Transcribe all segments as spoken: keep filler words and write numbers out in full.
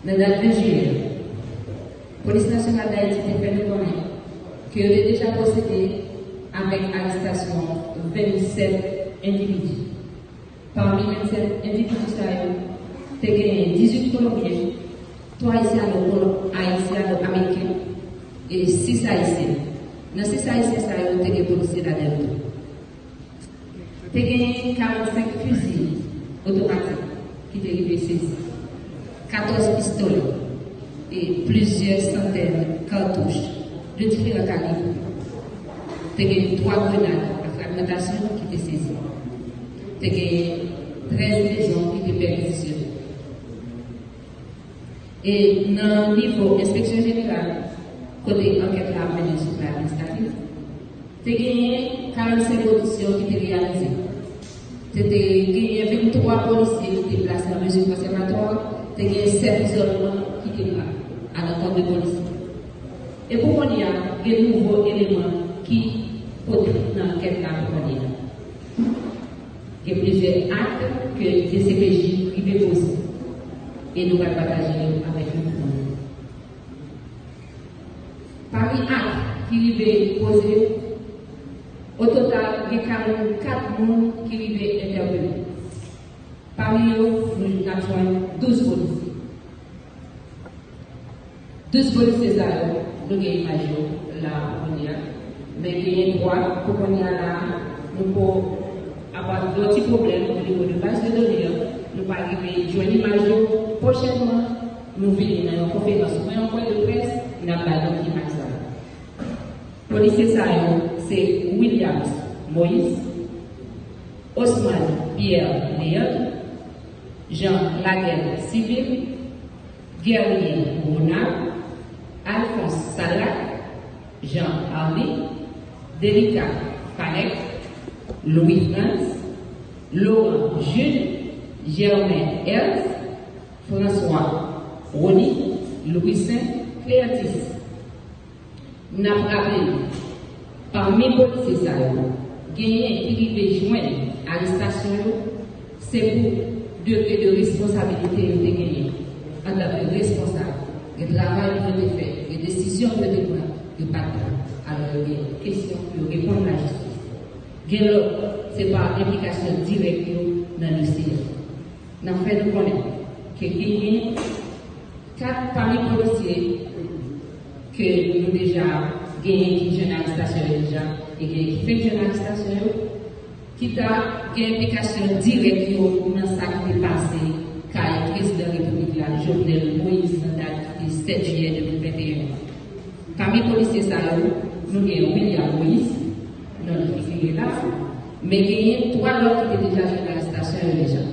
Nan dat ven jiyè, Polis Nasyonal d Ayiti te fè nou konnen ke yo te deja pwosede avèk arestasyon vennsèt endividi. Pami vennsèt endividi sa yo, te genyen dizuit Kolonbyen, twa Ayisyano-Kolon-, Ayisyano-Ameriken e sis Ayisyen. Nan sis Ayisyen sa yo, te gen polisye ladan yo tou. Te genyen karannsenk fizi otomatik ki te rive sezi, katòz pistolè e plizyè santèn katouch de diferan kalib. Te gen twa grenad a fragmantasyon ki te sezi. Te gen trèz mezon ki te pèkizisyone. E nan nivo enspeksyon jeneral, kote ankèt la ap mennen sou plan administratif, te genyen karannsenk odisyon ki te reyalize. Te, te genyen venntwa polisye ki te plase nan mezi konsèvatwa, te genyen sèt izòlman ki te pran alankont de polisye. E pou kounye a, gen nouvo eleman ki pote nan ankèt la pou kounye a. Gen plizyè ak ke D C P J rive poze, e nou pral pataje yo avèk nou. Pami ak ki rive poze, o total, gen karannkat moun ki rive entèpele. Pami yo, nou ap jwenn douz polisye. Douz polisye sa yo, nou gen imaj yo la pou kounye a. Men genyen twa pou kounye a la, nou ko, apa yon ti pwoblèm o nivo de baz de done an, nou pa rive jwenn imaj yo. Pwochènman, nou vini nan yon konferans mwen, yon pwen de près, n ap ba nou imaj sa yo. Polisye sa yo, se Williams Moïse, Osman Pierre Leandre, Jean Laguerre Civil, Guerrier Ronald, Alphonse Sadrac, Jean Arly, Delica Panek, Louis Frantz, Laurent Jude, Germain Hertz, François Rony, Louissaint Cléantis. N ap raple nou, pami polisye sa yo, genyen ki rive jwenn arestasyon yo, se pou degre de responsabilite yo te genyen antanke responsab, gen travay pou yo te fè, gen desizyon pou yo te pran, yo pa t pran. Alò, yo gen kesyon pou yo reponn lajistis. Gen lòt, se pa enplikasyon dirèk yo nan dosye a. N ap fè nou konnen ke genyen kat pami polisye ke nou deja genyen ki jwenn arestasyon yo deja, e genyen ki fenk jwenn arestasyon yo, ki ta gen enplikasyon dirèk yo nan sa ki te pase kay prezidan repiblik la, Jovenel Moïse, nan dat ki te sèt jiyè de mil venteyen an. Pami polisye sa yo, nou gen William Moïse, non li figire la, men genyen twa lòt ki te deja jwenn arestasyon yo deja.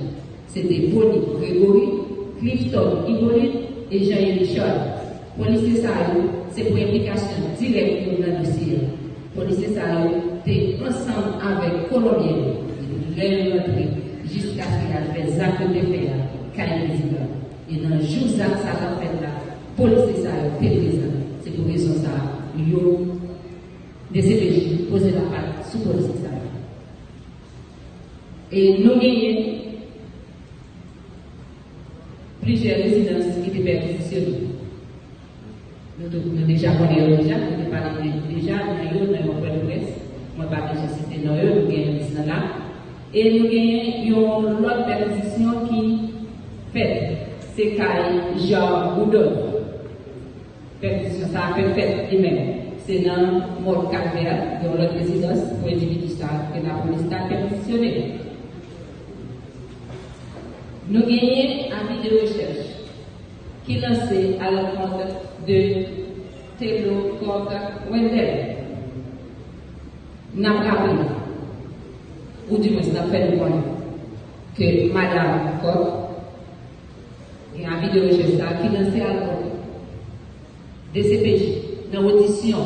Se te Bony Grégory, Clifton Hyppolite e Jean-Yves Richard. Polisye sa yo, se pou enplikasyon dirèk yo nan dosye a. Polisye sa yo te ansanm avèk Kolonbyen yo depi lè yo rantre jiskaske y al fè zak yo te fè a kay prezidan. E nan jou zak sa t ap fèt la, polisye sa yo te prezan. Se pou rezon sa a, yo, D C P J poze lapat sou polisye sa yo. E nou genyen plizyè rezidans ki te pèkizisyone. Nou tout, nou deja konnen yo deja, nou te pale de, deja nan yo, nan yon pwen de près. Mwen pa bezwen site non yo, nou gen yon lis lan la. E nou genyen yon lòt pèkizisyon ki fèt. Se kay Jean Boudon. Pèkizisyon sa a fèk fèt li menm. Se nan mòg Kalvè, yon lòt rezidans pou endividi sa ke lapolis ta pèkizisyone. Nou genyen avi de rechèch ki lanse alankont de Telo Coq Wendell. N ap raple, oudimwens n ap fè nou konnen ke madanm Coq gen avi de rechèch sa a ki lanse alankont de D C P J nan odisyon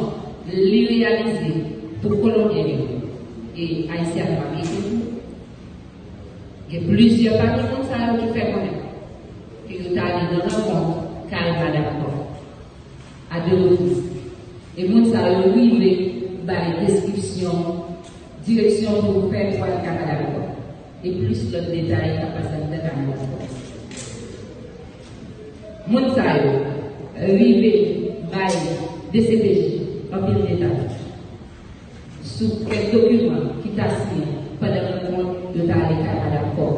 li reyalize pou Kolonbyen yo e Ayisyano-Ameriken yo. Gen plizyè pami moun sa yo ki fè konnen ke yo t ale nan rankont kay madanm Coq a de repriz. E moun sa yo rive bay deskripsyon, direksyon pou fè pou al ka madanm Coq. E plis lòt detay k ap pase anndan kay madanm Coq. Moun sa yo rive bay D C P J anpil detay sou kèk dokiman ki ta siyen pandan rankont yo t ale kay Madanm Coq.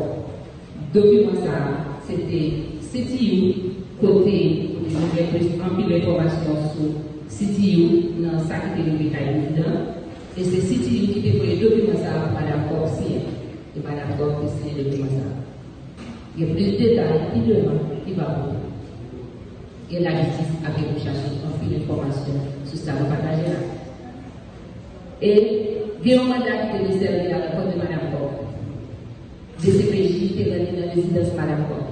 Dokiman sa a, se te C T U, kote nou gen plis anpil enfòmasyon sou C T U nan sa ki te rive kay prezidan. E se C T U ki te voye dokiman sa a pou Madanm Coq siyen. E Madanm Coq te siyen dokiman sa a. Gen plis detay pi devan ki va pote. E lajistis ap gen pou chache anpil enfòmasyon sou sa nou pataje la. E gen yon manda ki te desèvi a lakòz de Madanm Coq. D C P J te rann li nan rezidans Madanm Coq.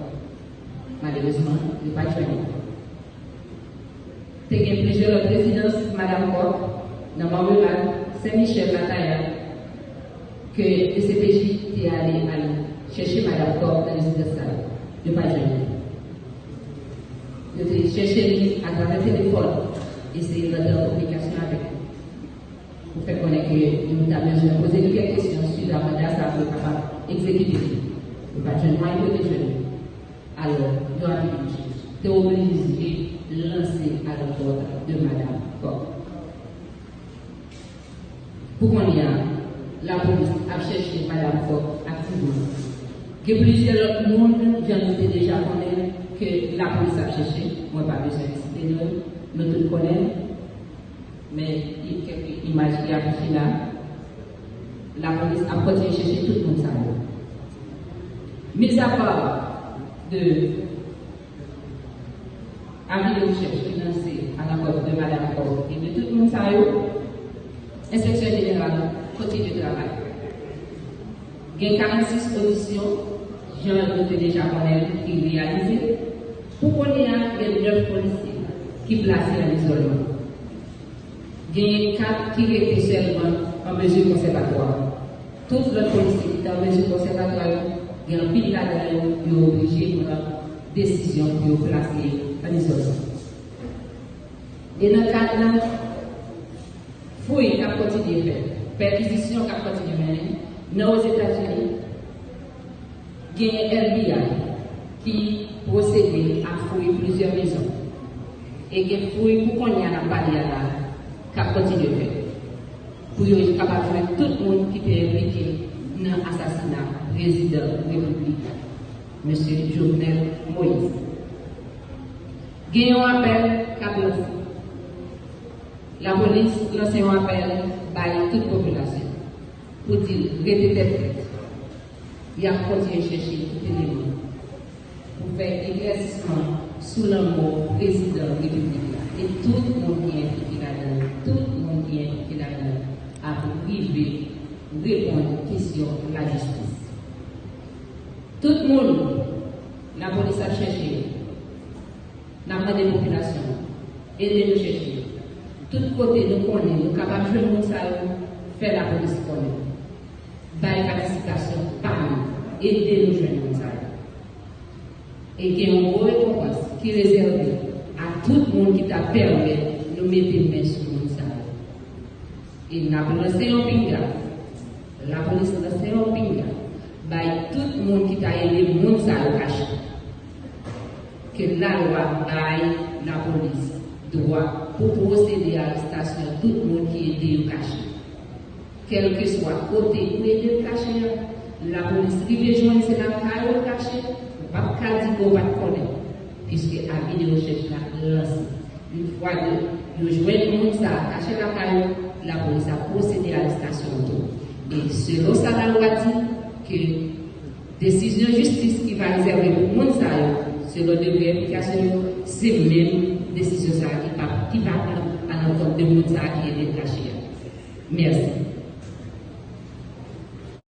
Malerezman, yo pa t jwenn li. Te gen plizyè lòt rezidans Madanm Coq nan Mawelad, Sen Michèl, Latayan, ke D C P J te ale al chèche Madanm Coq nan rezidans sa yo. Yo pa t jwenn li. Yo te chèche li atravè telefòn, eseye rantre an kominikasyon avèk li. Pou fè konnen ke yo ta bezwen poze li kèk kesyon sou manda sa pou yo kapab egzekite li. Yo pa t jwenn mwayen pou yo te jwenn li. Alò, yo aplike te oblije lanse alankò de Madanm Coq. Pou kounye a, lapolis ap chèche Madanm Coq aktivman. Gen plizyè lòt moun, jan nou te deja konnen, ke lapolis ap chèche. Mwen pa bezwen site non yo, nou tout konnen. Men, gen kèk imaj ki afiche la. Lapolis ap kontinye chèche tout moun sa yo. Mizapa de avi de rechèch ki lanse alankò de Madanm Coq e de tout moun sa yo, Enspeksyon Jeneral kontinye travay. Gen karannsis odisyon, jan nou te deja konnen, ki reyalize. Pou kounye a, gen nèf polisye ki plase an izòlman. Genyen kat ki rete sèlman an mezi konsèvatwa. Tout lòt polisye ki te an mezi konsèvatwa yo, gen anpil ladan yo, yo oblije pran desizyon pou yo plase an izòlman. E nan kad nan fouy k ap kontinye fèt, pèkizisyon k ap kontinye mennen nan Ozetazini, genyen F B I ki pwosede a fouy plizyè mezon. E gen fouy pou kounye a n ap pale a la k ap kontinye fèt. Pou yo kapab jwenn tout moun ki te enplike nan asasina prezidan repiblik la, mesye Jovenel Moïse. Gen yon apèl k ap lanse. Lapolis lanse yon apèl bay tout popilasyon pou di l rete tèt frèt. Y ap kontinye chèche tout eleman pou fè eklèsisman sou lanmò prezidan repiblik la. E tout moun ki enplike ladan l, tout moun ki enplike ladan l ap rive reponn kesyon lajistis. Tout moun lapolis ap chèche yo, n ap mande popilasyon an, ede nou chèche yo. Tout kote nou konnen nou kapab jwenn moun sa yo, fè lapolis konnen. Bay patisipasyon pa nou, ede nou jwenn moun sa yo. E gen yon gwo rekonpans ki rezève a tout moun ki ta pèmèt nou mete men sou moun sa yo. E n ap lanse yon pinga, lapolis lanse yon pinga bay tout moun ki ta ede moun sa yo kache. Ke lalwa bay lapolis dwa pou pwosede arestasyon tout moun ki ede yo kache. Kèlkeswa kote ou ede l kache a, lapolis rive jwenn se lakay ou l kache, ou p ap ka di ke w pa t konnen, piske avi de rechèch la lanse. Yon fwa ke yo jwenn moun sa a kache lakay ou, lapolis ap pwosede arestasyon an tou. E selon sa lalwa di, ke desizyon jistis ki va rezève pou moun sa yo, selon degre enplikasyon yo, se menm desizyon sa a ki pa, ki va pran alankont de moun sa a ki ede l kache a. Mèsi.